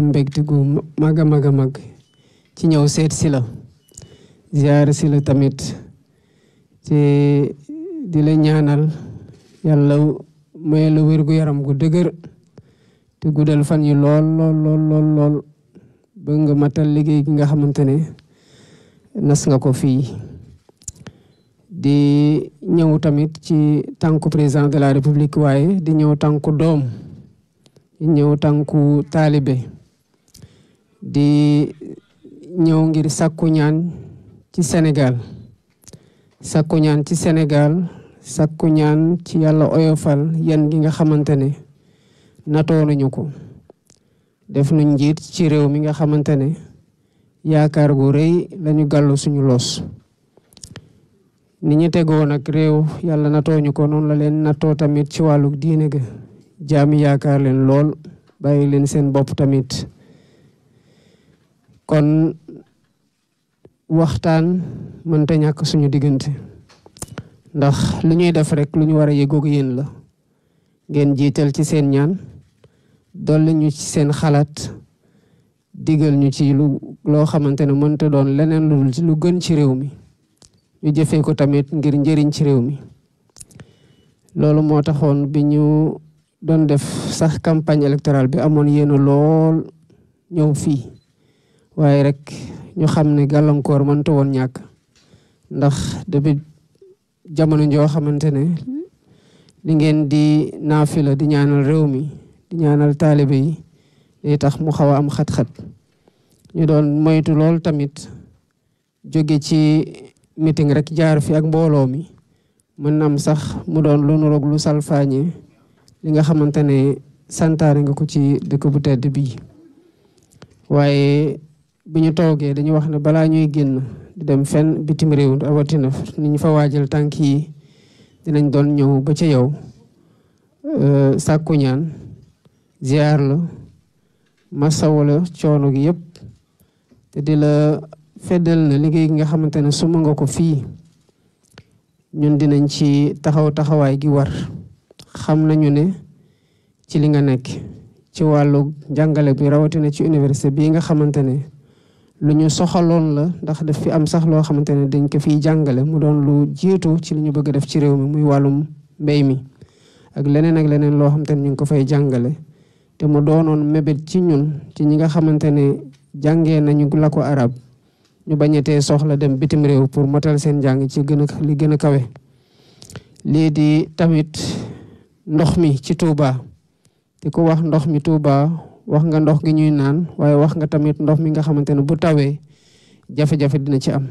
am mbégte gu mag a mag ci ñëw seet si la ziyaare si la tamit te di la ñaanal yàlla may la wér gu yaram gu dëgër te guddal fan yi lool ba nga matal liggéey gi nga xamante ne nas nga ko fii di ñëw tamit ci tànku président de la république waaye di ñëw tànku doom di ñëw tànku taalibe di ñëw ngir sàkku ñaan ci Sénégal sàkku ñaan ci Sénégal sàkku ñaan ci yàlla oyofal yan gi nga xamante ne natoo nañu ko def nu njiit ci réew mi nga xamante ne yaakaar gu rëy lañu gàllu suñu loos ni ñu tegoo nag réew yàlla natoo ñu ko noonu la leen natoo tamit ci wàllu diine ga jaami yaakaar leen lool bàyyi leen seen bopp tamit kon waxtaan mënta ñàkk suñu diggante ndax lu ñuy def rek lu ñu war a yëgoog yéen la ngeen jiital ci seen ñaan dolli ñu ci seen xalaat digal ñu ci loo xamante ne mënta doon leneen lu gën ci réew mi ñu jëfee ko tamit ngir njëriñ ci réew mi loolu moo taxoon bi ñu doon def sax campagne électorale bi amoon yéena lool ñëw fii waaye rek ñu xam ne gàllankoor mënta woon ñàkk ndax depuis jamono joo xamante ne li ngeen di naafila di ñaanal réew mi di ñaanal taalibe yi day tax mu xaw a am xat-xat ñu doon moytu lool tamit jóge ci meeting rek jaar fi ak mbooloo mi mën na am sax mu doon lu nuroog lu salfaañe li nga xamante ne santaane nga ko ci dëkk bu tedd bii waaye bi ñu toogee dañu wax ne balaa ñuy génn di dem fenn bitim réew rawatina ni ñu fa waajal tànk yi dinañ doon ñëw ba ca yow sàkku ñaan ziar la masawu la coono gi yëpp te di la feddal na liggéey gi nga xamante ne suma nga ko fii ñun dinañ ci taxawaay gi war xam nañu ne ci li nga nekk ci wàllu jàngale bi rawatina ci université bii nga xamante ne lu ñu soxaloon la ndax daf fi am sax loo xamante ne dañ ko fiy jàngale mu doon lu jiitu ci li ñu bëgg a def ci réew mi muy wàllum mbéy mi ak leneen loo xamante ne ñu ngi ko fay jàngale te mu doonoon mébét ci ñun ci ñi nga xamante ne jàngee nañu la ko arab ñu bañetee soxla dem bitim réew pour motal seen jàng ci li gën a kawe lii di tamit ndox mi ci Touba te ku wax ndox mi Touba wax nga ndox gi ñuy naan waaye wax nga tamit ndox mi nga xamante ne bu tawee jafe-jafe dina ci am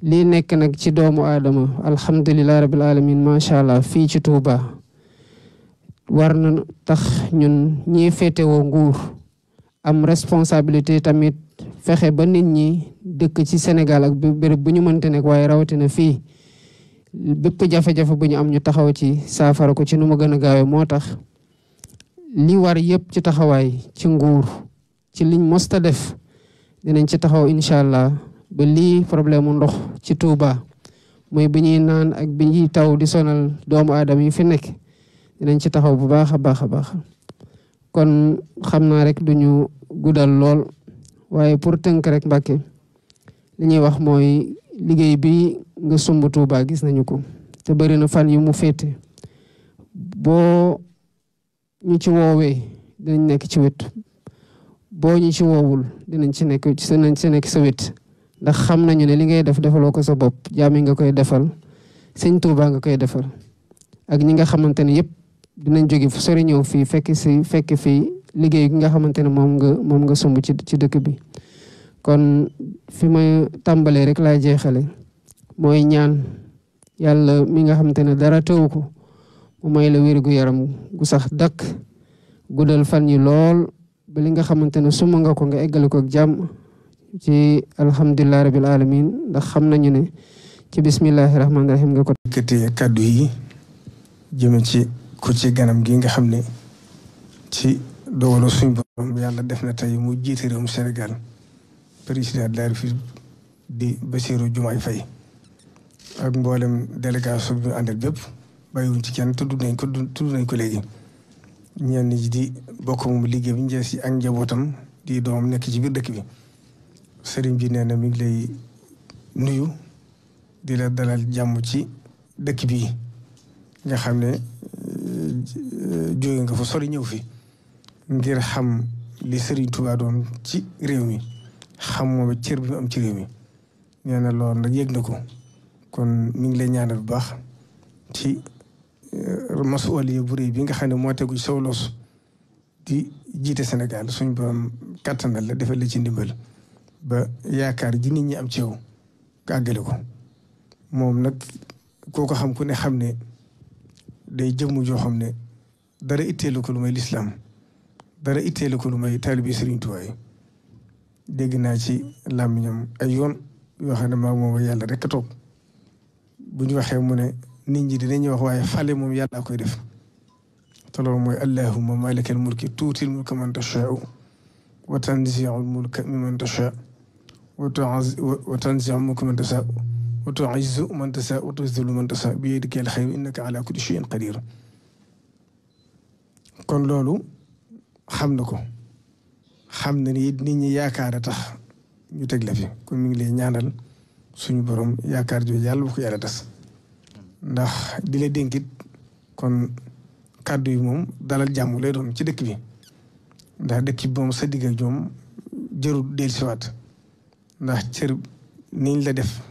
lii nekk nag ci doomu aadama alhamdulilah rabbil alamin macha allah fii ci Touba war na tax ñun ñii féetewoo nguur am responsabilité tamit fexe ba nit ñi dëkk ci Sénégal ak béréb bu ñu mënte nekk waaye rawatina fii bépp jafe-jafe bu ñu am ñu taxaw ci saafara ko ci nu ma gën a gaawee moo tax li war yëpp ci taxawaay ci nguur ci liñ mosta def dinañ ci taxaw incha allah ba lii problème mu ndox ci Touba mooy bi ñuy naan ak bi ñuy taw di sonal doomu aadama yi fi nekk dinañ ci taxaw bu baax a baax a baax kon xam naa rek duñu guddal lool waaye pour tënk rek Mbàkke li ñuy wax mooy liggéey bi nga sumb Touba gis nañu ko te bëri na fan yu mu féete boo ñu ci woowee dinañ nekk ci wet boo ñu ci woowul dinañ ci nekk sa wet ndax xam nañu ne li ngay def defaloo ko sa bopp jaami nga koy defal sëñ Touba nga koy defal ak ñi nga xamante ne yëpp dinañ jóge fu sori ñëw fii fekk fii liggéey gi nga xamante ne moom nga sumb ci dëkk bi kon fi ma tàmbalee rek laay jeexale mooy ñaan yàlla mi nga xamante ne dara teewu ko mu may la wér gu yaram gu sax dakk guddal fan yi lool ba li nga xamante ne suma nga ko nga eggale ko ak jàmm ci alhamdulilah rabil alamin ndax xam nañu ne ci bismillahi rahmaani rahim nga ko yëkkatee kàddu yi jëme ci ku ci ganam gi nga xam ne ci dogalu suñ borom yàlla def na tey mu jiite réewum Sénégal président de la République di Bassirou Diomaye Faye ak mboolem délégation bi ñu àndal bépp bàyyiwuñ ci kenn tudd nañ ko léegi ñenn ñi di bokk moom liggéey bi njëes yi ak njabootam di doomam nekk ci biir dëkk bi sëriñ bi nee na mi ngi lay nuyu di la dalal jàmm ci dëkk bi nga xam ne jóge nga fa sori ñëw fi ngir xam li sëriñ Tuubaa doon ci réew mi xam moom cër bi mu am ci réew mi nee na loolu nag yëg na ko kon mi ngi lay ñaanal bu baax ci masuwaliya bu réy bi nga xam ne moo tegu ci saw loos di jiite Sénégal suñ borom kattanal la defal la ci ndimbal ba yaakaar ji nit ñi am ci yow nga àggale ko moom nag koo ko xam ku ne xam ne day jëmm joo xam ne dara itteelu ko lu may lislaam dara itteelu ko lu may taalibi Sëriñ Tuubaa yi dégg naa ci làmmiñam ay yoon yoo xam ne maa moom yàlla rek a toog bu ñu waxee mu ne nit ñi dinañuy wax waaye fale moom yàlla koy def te loolu mooy allahumma malikal mulki tuutil mulka man tashaa'u wa tanzi'ul mulka mimman tashaa'u wa tanzi'ul mulka man tashaa'u wa tu'izzu man tashaa'u wa tuzillu man tashaa'u bi yadikal khayru innaka ala kulli shay'in qadir kon loolu xam na ko xam na ni nit ñi yaakaar a tax ñu teg la fi kon mi ngi lay ñaanal suñu borom yaakaar jooju yàlla bu ko yàlla tas ndax di la dénkit kon kàddu yi moom dalal jàmm lay doon ci dëkk bi ndax dëkk bi moom sa digg ak ñoom jërul dellusiwaat ndax cër niñ la def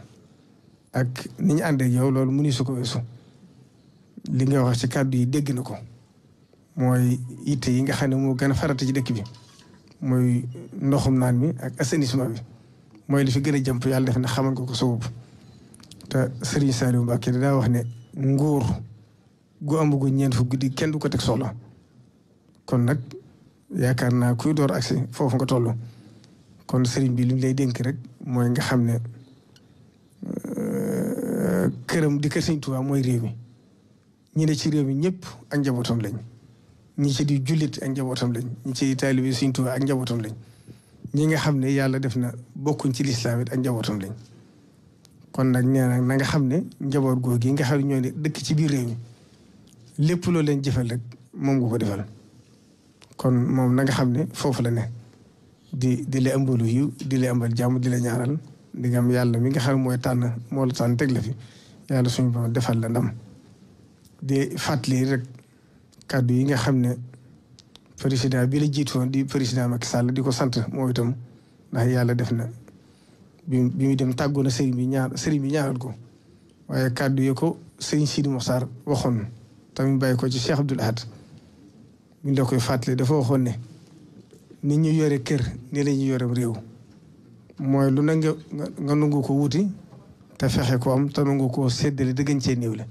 ak ni ñu ànd ak yow loolu mënu su ko weesu li nga wax ci kàddu yi dégg na ko mooy yitte yi nga xam ne moo gën a farata ci dëkk bi mooy ndoxum naan mi ak assainissement bi mooy li fi gën a jàmp yàlla def na xamal nga ko sa bopp te Serigne Saliou Mbacké daa wax ne nguur gu amagu ñeent fu guddi kenn du ko teg soxla kon nag yaakaar naa kuy door agsi foofu nga toll kon Serigne bi li mu lay dénk rek mooy nga xam ne këram di kër Serigne Touba mooy réew mi ñi ne ci réew mi ñëpp ak njabootam lañ ñi ci di jullit ak njabootam lañ ñi ci taalibe Serigne Touba ak njabootam lañ ñi nga xam ne yàlla def na bokkuñ ci lislaam it ak njabootam lañ kon nag nee na nga xam ne njaboot googu yi nga xam ne ñoo ne dëkk ci biir réew mi lépp loo leen jëfal rek moom nga ko defal kon moom na nga xam ne foofu la ne di la ëmbalu yiw di la ëmbal jàmm di la ñaaral di nga am yàlla mi nga xam ne mooy tànn moo la tànn teg la fi yàlla suñu borom defal la ndam di fàttali rek kàddu yi nga xam ne président bi la jiitoon di président Macky Sall di ko sant moo itam ndax yàlla def na bi muy dem tàggoon na sëriñ bi ñaanal ko waaye kàddu yi ko sëriñ Sidi Mokhtar waxoon tamit bàyyi ko ci Cheikh Abdoul Ahad mi la koy fàttali dafa waxoon ne nit ñu yore kër ni la ñu yore réew mooy lu na nga nangu ko wuti te fexe ko am te nangu koo séddale dëggañ cee néew la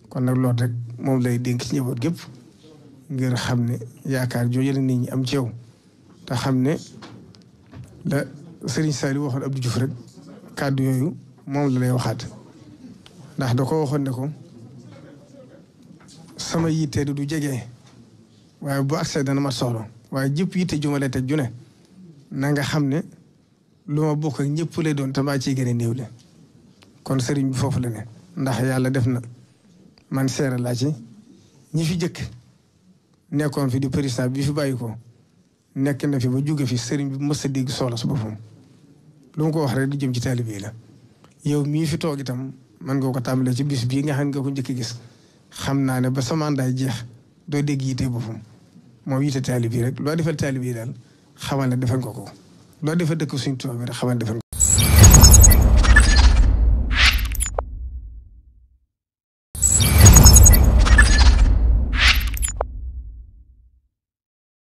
kon nag loolu rek moom lay dénk ci njaboot gépp ngir xam ne yaakaar jooju la nit ñi am ci yow te xam ne la Serigne Saliou waxoon Abdou Diouf rek kàddu yooyu moom la lay waxaat ndax da ko waxoon ne ko sama yitte du jege waaye bu accès dana mat soxla waaye jëpp yitte ju ma lay teg ju ne na nga xam ne lu ma bokk ak ñëpp lay doon te maa ciy gën a néew le kon Serigne bi foofu la ne ndax yàlla def na man seere laa ci ñi fi jëkk nekkoon fi di président bi fi bàyyi ko nekk na fi ba jóge fi Serigne bi mës a dégg soxla su boppam lu mu ko wax rek du jëm ci taalibe yi la yow mii fi toog itam man nga ko tàmbalee ci bis bii nga xam nga ko njëkk gis xam naa ne ba sa mandat jeex doo dégg yite boppam moom yite taalibe yi rek loo defal taalibe yi daal xamal ne defal nga ko loo defal dëkk suñu Tuubaa bi rek xamal ne defal